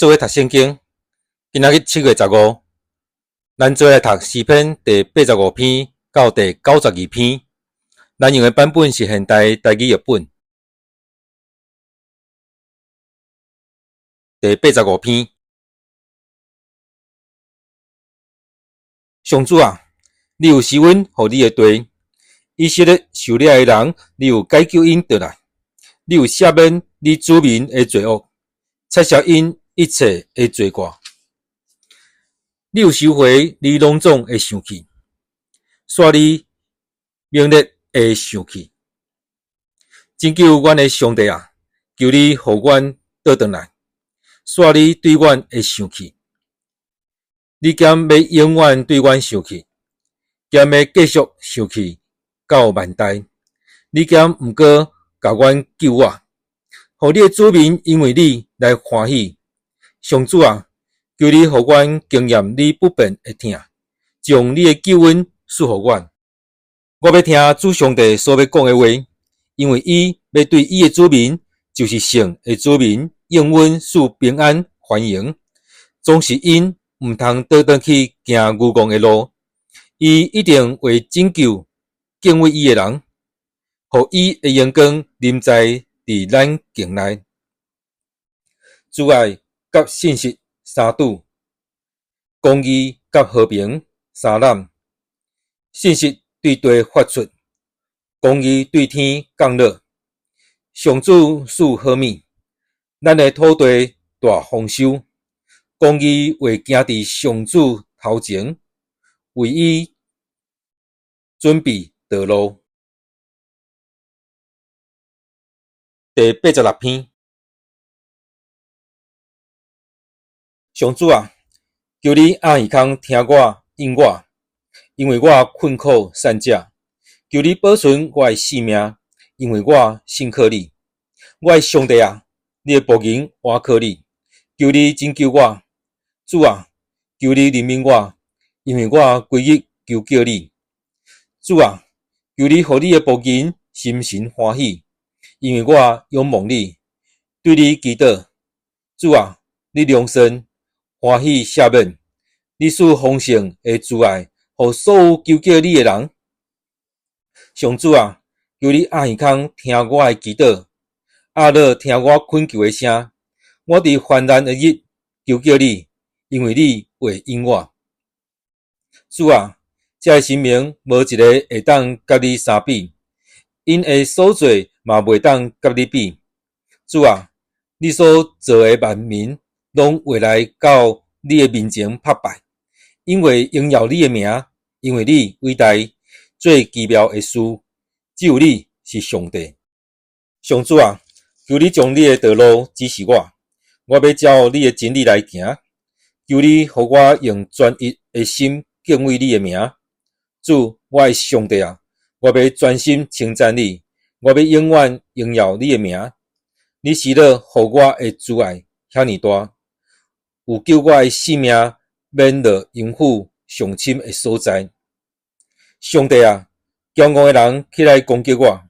做伙讀聖經，今仔日7月15，咱做伙來讀詩篇第八十五篇到第九十二篇。咱用的版本是現代台語譯本。第八十五篇，上主啊，你有施恩予你的地，以色列受掠的人，你有解救𪜶轉來，你有赦免你子民的罪惡，擦消𪜶一切的罪過。你有收回你莽撞的生氣，煞你猛烈的生氣。拯救阮的上帝啊，求你予阮倒轉來，煞你對阮的生氣。你敢欲永遠對阮生氣？敢欲繼續生氣到萬代？你敢毋閣共阮救我？予你的子民因為你來歡喜。上主啊，求你予阮經驗你不變的疼，將你的救恩賜予阮。我欲聽主上帝所欲講的話，因為伊欲對伊的子民，就是聖的子民，應允賜平安繁榮，總是𪜶毋通倒轉去行愚戇的路。伊一定會拯救敬畏伊的人，予伊的榮光臨在佇咱境內。慈愛佮信實相拄，公義佮和平相攬。信實對地發出，公義對天降落。上主賜好物，咱的土地大豐收。公義會行佇上主頭前，為伊準備道路。第八十六篇。上主啊，求你掩耳孔聽我應我，因為我困苦散者。求你保存我的性命，因為我信靠你。我的上帝啊，你的僕人倚靠你，求你拯救我。主啊，求你憐憫我，因為我規日求叫你。主啊，求你予你的僕人心神歡喜，因為我仰望你，對你祈禱。主啊，你良善，歡喜赦免，你賜豐盛的慈愛，予所有求叫你的人。上主啊，求你掩耳孔聽我的祈禱，掩耳聽我懇求的聲。我佇患難的日求叫你，因為你會應我。主啊，這个神明無一个會當佮你相比，𪜶的所做嘛袂當佮你比。主啊，你所造的萬民攏會來到你的面前拍拜，𪜶會榮耀你的名，因為你偉大，做奇妙的事，只有你是上帝。上主啊，求你將你的道路指示我，我欲照你的真理來行。求你予我用專一的心敬畏你的名。主，我的上帝啊，我欲專心稱讚你，我欲永遠榮耀你的名。你施樂予我的慈愛遐爾大，有救我的性命免落陰府上深的所在。上帝啊，驕傲的人起來攻擊我，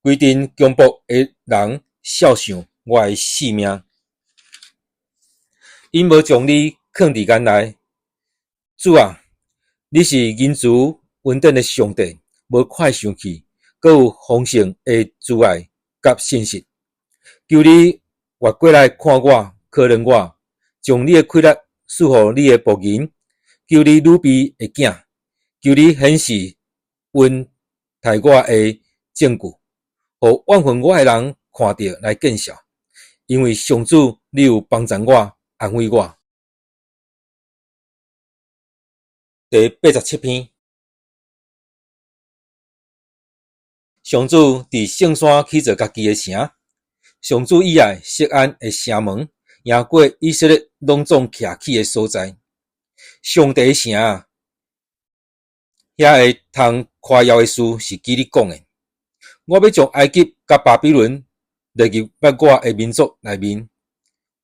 規陣強暴的人肖想我的性命。𪜶無將你囥佇眼內。主啊，你是仁慈恩典的上帝，無快生氣，閣有豐盛的慈愛佮信實。求你越過來看我，可憐我，將你的氣力賜予你的僕人。求你預備的囝，求你顯示恩待我的證據，予怨恨我的人看著來見笑。因為上主，你有幫贊我，安慰我。第八十七篇，上主佇聖山起造家己的城，上主喜愛錫安的城門，贏過以色列攏總徛起的所在。上帝的城啊，遐會通誇耀的事是基你講的。我欲將埃及佮巴比倫列入我的民族內面。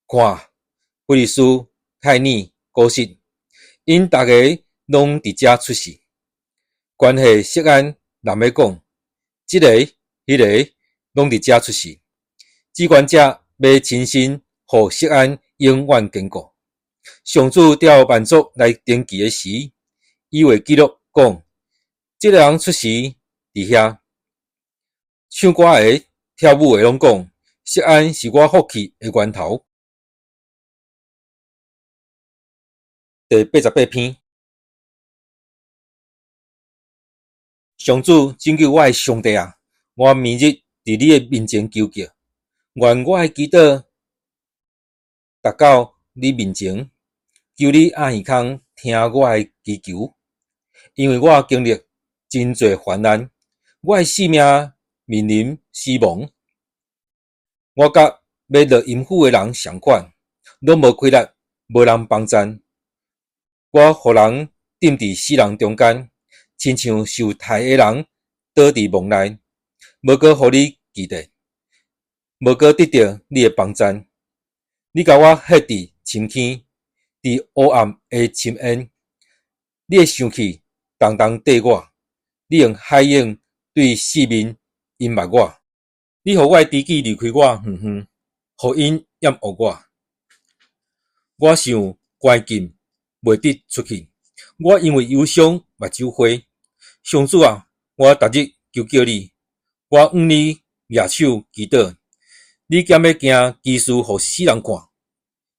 看，非利士、泰爾、古實，𪜶逐个攏佇遮出世。關係錫安人欲講，這個、彼个攏佇遮出世。至懸者欲親身予錫安永遠堅固。上主調萬族來登記的時，伊會記錄講：這个人出世佇遐。唱歌的、跳舞的攏講：錫安是我福氣的源頭。第88篇。上主拯救我的上帝啊！我暝日佇你的面前求叫，願我的祈禱達到你面前，求你掩耳孔聽我的祈求，因為我經歷真濟患難，我的性命面臨死亡。我佮欲落陰府的人仝款，攏無氣力，無人幫贊。我予人釘佇死人中間，親像受刣的人倒佇墓內，無閣予你記得，無閣得著你的幫贊。你共我歇佇深坑，佇黑暗的深淵。你的生氣重重綴我，你用海湧對四面淹沒我。你予我的知己離開我遠遠，予𪜶厭惡我。我受關禁，袂得出去。我因為憂傷，目睭花。上主啊，我逐日求叫你，我向你舉手祈禱。你敢欲行奇事予死人看？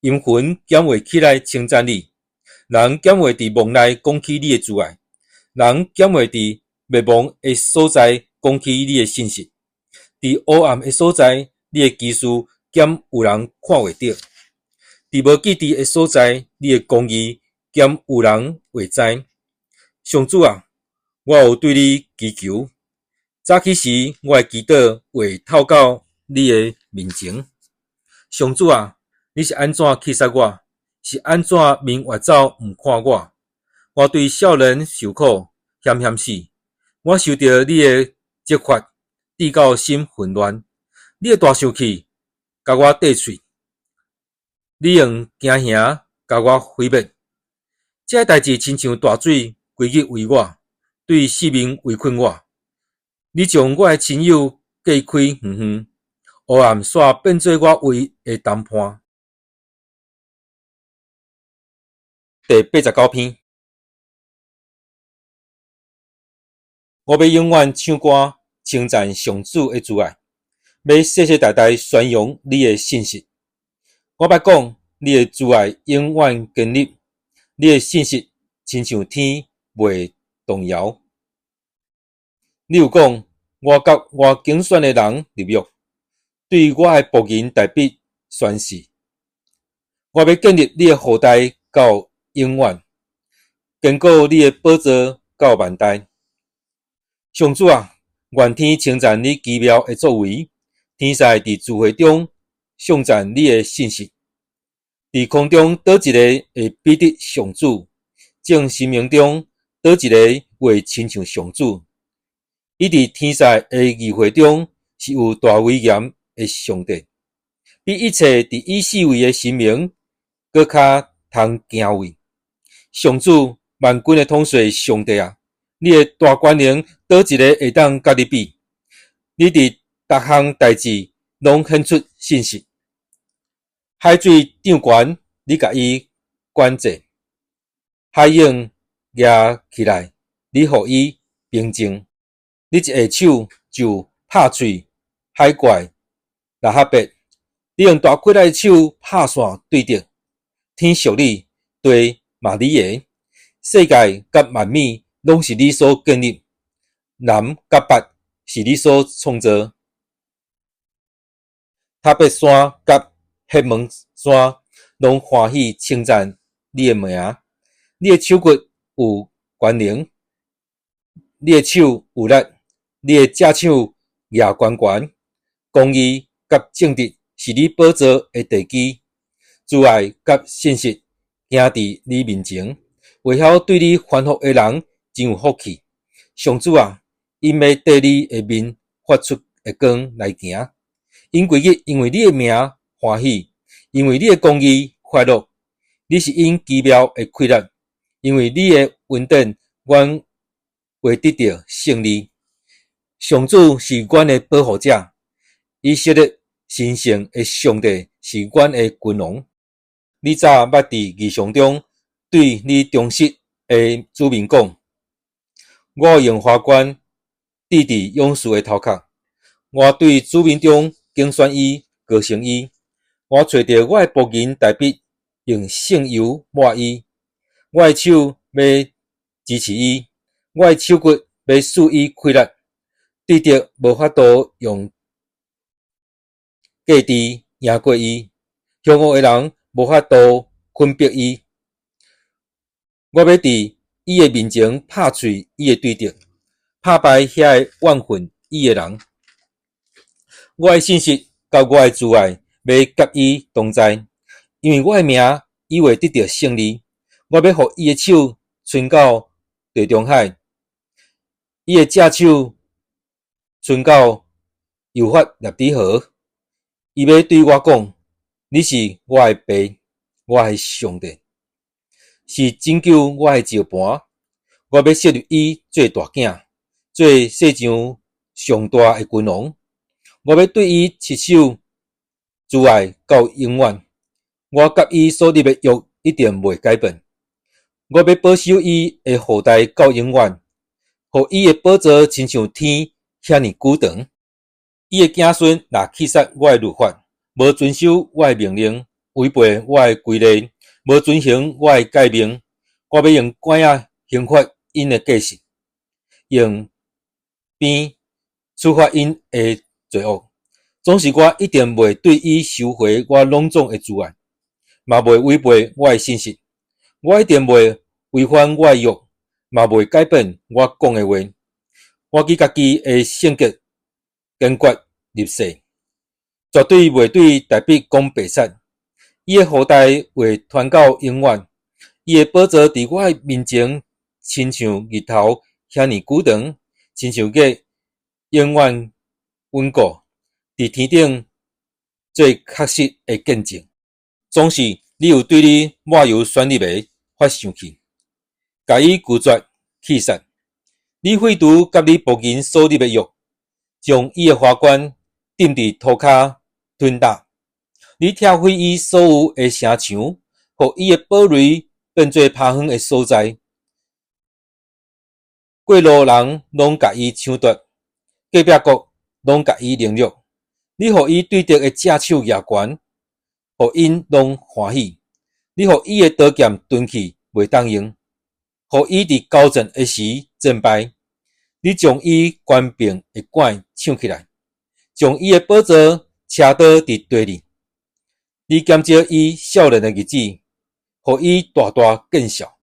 陰魂敢會起來稱讚你？人敢會佇墓內講起你的慈愛？人敢會佇滅亡的所在講起你的信實？佇黑暗的所在，你的奇事敢有人看會著？佇無記佇的所在，你的公義敢有人會知？上主啊，我有對你祈求，早起時我的祈禱會透到你的面前。上主啊，你是按怎棄殺我？是按怎面越走毋看我？我對少年受苦，險險死。我受著你的責罰，至到心混亂。你的大生氣，共我綴喙；你用驚嚇共我毀滅。這个代誌親像大水，規日圍我，對四面圍困我。你將我的親友隔開遠遠，黑暗煞變做我唯一的同伴。第89篇，我欲永遠唱歌稱讚上主的慈愛，欲世世代代宣揚你的信實。我欲講你的慈愛永遠堅立，你的信實親像天袂動搖。你有講，我佮我揀選的人立約，對我的僕人大衛宣誓，我欲建立你的後代到永遠，堅固你的寶座到萬代。上主啊，願天稱讚你奇妙的作為，天使佇聚會中頌讚你的信實。佇空中佗一个會比得上主？眾神明中佗一个會親像上主？伊佇天使的議會中是有大威嚴的上帝，比一切佇伊四圍的神明閣較通敬畏。上主，萬軍的統帥上帝啊，你的大權能，佗一个會當佮你比？你佇逐項代誌攏顯出信實。海水漲懸，你共伊管制；海湧夯起來，你予伊平靜。你一下手就拍碎海怪喇哈伯，你用大氣力的手拍散對敵。天屬你，地嘛你的，世界佮萬物攏是你所建立，南佮北是你所創造。塔伯山佮黑門山攏歡喜稱讚你的名。你的手骨有權能，你的手有力，你的正手舉懸懸，公義佮正直是你寶座的地基，慈愛佮信實行佇你面前，會曉對你順服的人真有福氣。上主啊，𪜶欲綴你的面發出的光來行，𪜶規日因為你的名歡喜，因為你的公義快樂。你是𪜶奇妙的氣力，因為你的恩典，阮會得著勝利。上主是阮的保護者，以色列神聖的上帝是阮的君王。你早捌佇異象中對你忠實的子民講：我用華冠戴佇勇士的頭殼，我對子民中揀選伊、膏成伊。我揣著我的僕人大衛，用聖油抹伊。我的手欲支持伊，我的手骨欲賜伊氣力。對敵無法度用計智贏過伊，兇惡的人無法度困迫伊。我欲佇伊的面前拍碎伊的對敵，拍敗遐个怨恨伊的人。我的信實佮我的慈愛欲佮伊同在，因為我的名，伊會得著勝利。我欲予伊的手伸到地中海，伊的正手伸到幼發拉底河。伊欲對我講：你是我的爸，我的上帝，是拯救我的石磐。我欲設立伊做大囝，做世上上大的君王。我欲對伊持守慈愛到永遠。我佮伊所立的約一定袂改變。我欲保守伊的後代到永遠，予伊的寶座親像天遐爾久長。伊的子孫若棄殺我的律法，無遵守我的命令，違背我的規例，無遵行我的誡命，我欲用拐仔刑罰𪜶的過失，用鞭處罰𪜶的罪惡。總是我一定袂對伊收回我攏總的慈愛，嘛袂違背我的信實。我一定袂違反我的約，嘛袂改變我講的話。我舉家己的聖潔堅決立誓，絕對袂對大衛講白說。伊的後代會傳到永遠，伊的寶座佇我的面前，親像日頭遐爾久長，親像月永遠穩固，佇天頂做確實的見證。總是你有對你抹油選立的發生氣，共伊拒絕棄殺。你廢除佮你僕人所立的約，將伊的華冠釘佇塗跤吞踏。你拆毀伊所有的城牆，予伊的堡壘變做拋荒的所在。過路人攏共伊搶奪，隔壁國攏共伊凌辱。你予伊對敵的正手舉懸，予𪜶攏歡喜。你予伊的刀劍鈍去，袂當用，予伊佇交戰的時戰敗。你將伊權柄的冠搶起來，將伊的寶座車倒佇地裡。你減少伊少年的日子，予伊大大見笑。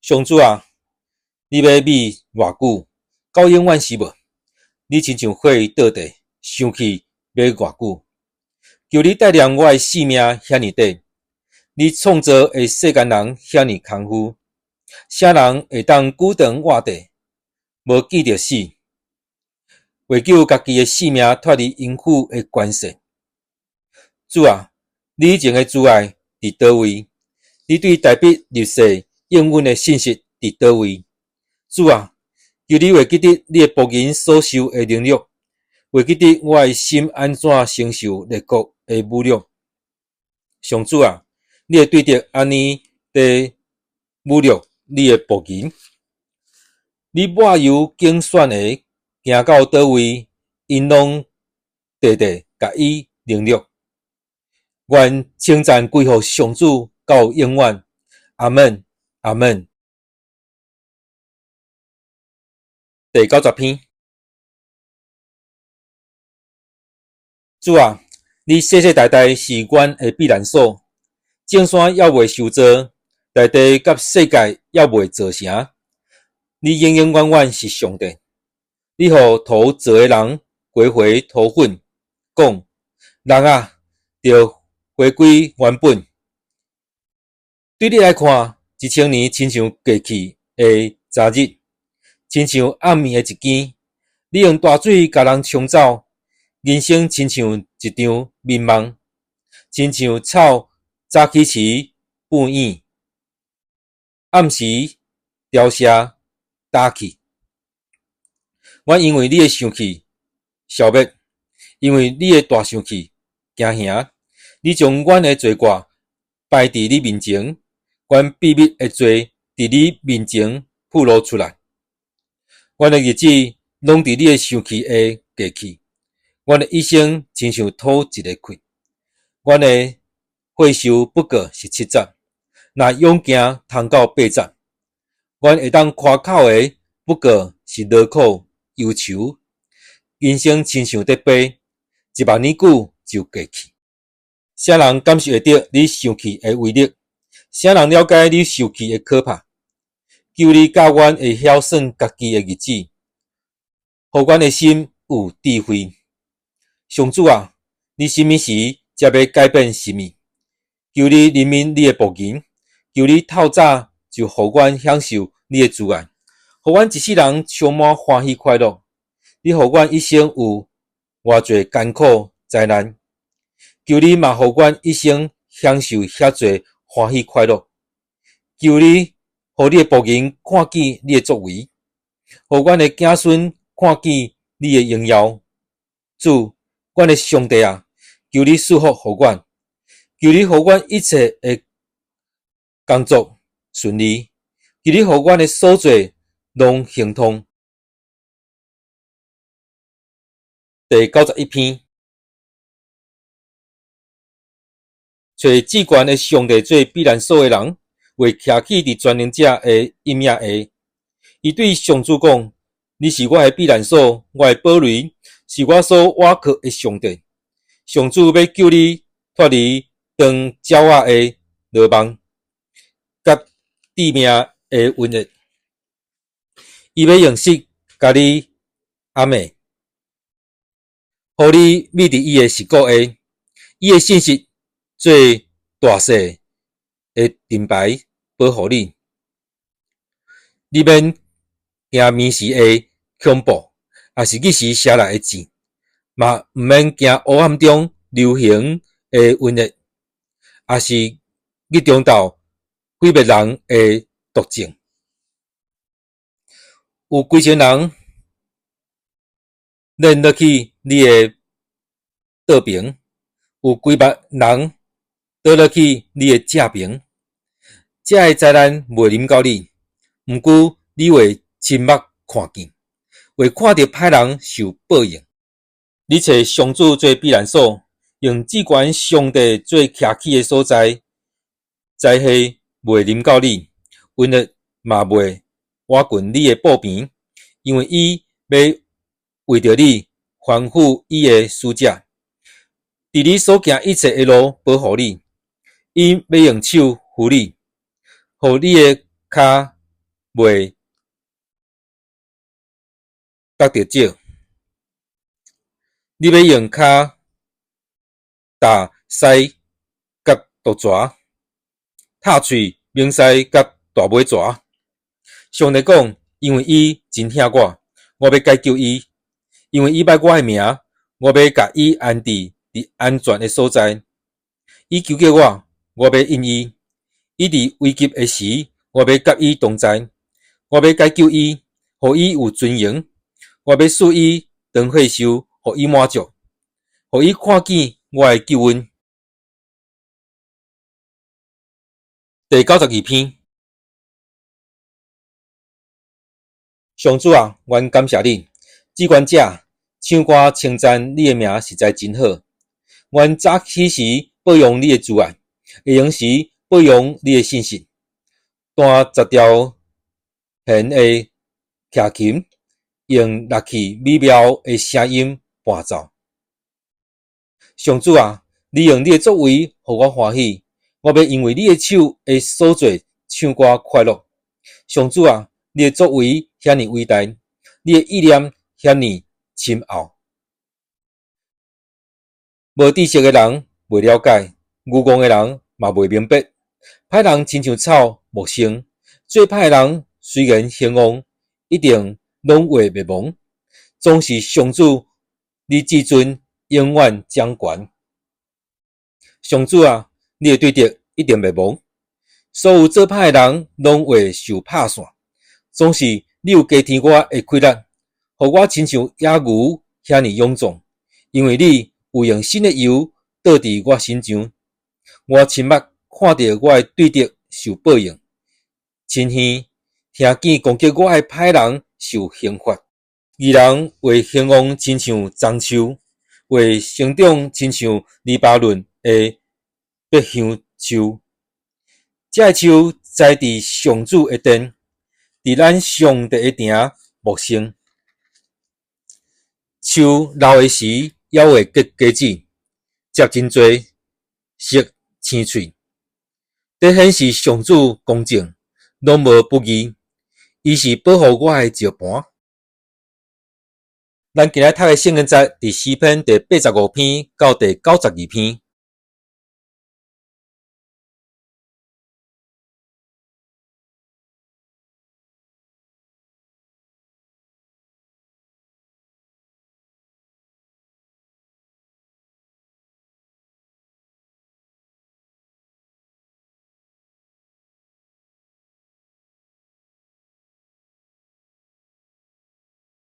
上主啊，你欲覕偌久？到永遠是無？你親像火倒地，生氣欲偌久？求你帶念我的性命遐爾短，你創造的世間人遐爾空虛，啥人會當久長活地，無見著死，為救家己的性命脫離淫婦的權勢？主啊，你以前的慈愛佇佗位？你對大衛立誓應允的信實佇佗位？主啊，求你會記得你的僕人所受的凌辱，會記得我的心按怎承受列國的侮辱。上主啊，你的對敵按呢佇侮辱你的僕人，你抹油揀選的行到佗位，𪜶攏地地共伊凌辱。願稱讚歸予上主到永遠。阿們，阿們。第90篇。主啊，你世世代代是阮的避難所，眾山猶未受造，大地佮世界猶未造成。你永永遠遠是上帝，你予塗造的人歸回塗粉，講，人啊，著回歸原本。對你來看，1000年親像過去的昨日，親像暗暝的一更。你用大水共人沖走，人生親像一場眠夢，親像草早起時半影，暗時凋謝焦去。阮因為你的生氣消滅，因為你的大生氣驚嚇。你將阮的罪過擺佇你面前，阮秘密的罪佇你面前暴露出來。阮的日子攏佇你的生氣下過去，阮的一生親像吐一个氣。阮的歲壽不過是70，若勇健通到80。阮會當誇口的不過是勞苦憂愁，人生親像咧飛，1萬年久就過去。啥人感受會著你生氣的威力？啥人了解你受氣的可怕？求你教阮會曉算家己的日子，予阮的心有智慧。上主啊，你啥物時才欲改變心意？求你憐憫你的僕人，求你透早就予阮享受你的慈愛，予阮一世人充滿歡喜快樂。你予阮一生有偌濟艱苦災難，求你嘛予阮一生享受遐濟歡喜快樂。求你予你的僕人看見你的作為，予阮的子孫看見你的榮耀。主，阮的上帝啊，求你賜福予阮，求你予阮一切的工作順利，求你予阮的所做攏亨通。第91篇，揣至懸的上帝做避難所的人，會徛起佇全能者的蔭影下。伊對上主講：你是我的避難所，我的堡壘，是我所倚靠的上帝。上主欲救你脫離長鳥仔的羅網，佮致命的瘟疫。伊欲用璽共你掩蓋，予你覕佇伊的璽鼓下，伊的信實做大細的盾牌保護你。你免驚暝時的恐怖，抑是日時射來的箭，嘛毋免驚黑暗中流行的瘟疫，抑是日中晝毀滅人的毒症。有幾千人輾落去你的倒爿，有幾萬人倒落去你的正爿，這个災難袂臨到你，毋過你會親目看見，會看著歹人受報應。你揣上主做避難所，用至懸上帝做徛起的所在，災禍袂臨到你，瘟疫嘛袂倚近你的布棚，因為伊欲為著你吩咐伊的使者，佇你所行一切的路保護你。伊欲用手扶你，予你的跤袂觸著石。你欲用跤踏獅佮毒蛇，踏碎猛獅佮大尾蛇。上帝講，因為伊真疼我，我欲解救伊；因為伊捌我的名，我欲共伊安置佇安全的所在。伊求叫我，我欲應伊；伊佇危急的時，我欲佮伊同在。我欲解救伊，予伊有尊榮。我欲賜伊長歲壽，予伊滿足，予伊看見我的救恩。第92篇，上主啊，阮感謝你，至懸者，唱歌稱讚你的名實在真好。阮早起時報揚你的慈愛，下昏時報揚你的信實。彈十條弦的徛琴，用樂器美妙的聲音伴奏。上主啊，你用你的作為予我歡喜，我欲因為你的手的所做唱歌快樂。上主啊，你的作為遐爾偉大，你的意念遐爾深奧。無知識的人袂了解，愚戇的人嘛袂明白。歹人親像草茂盛，做歹的人雖然興旺，一定攏會滅亡。總是上主，你至尊永遠掌權。上主啊，你的對敵一定滅亡，所有做歹的人攏會受拍散。總是你有加添我的氣力，予我親像野牛遐爾勇壯，因為你有用新的油倒佇我身上，我親目看著我的對敵受報應，親耳聽見攻擊我的歹人受刑罰。義人會興旺親像樟樹，會生長親像黎巴嫩的柏香樹。這个樹栽佇上主的殿，佇咱上帝的埕茂盛。樹老的時，猶會結果子，結真濟，熟青翠。這顯示上主公正，攏無不義。伊是保護我的石磐。咱今日讀的聖經節，佇詩篇第85篇到第92篇。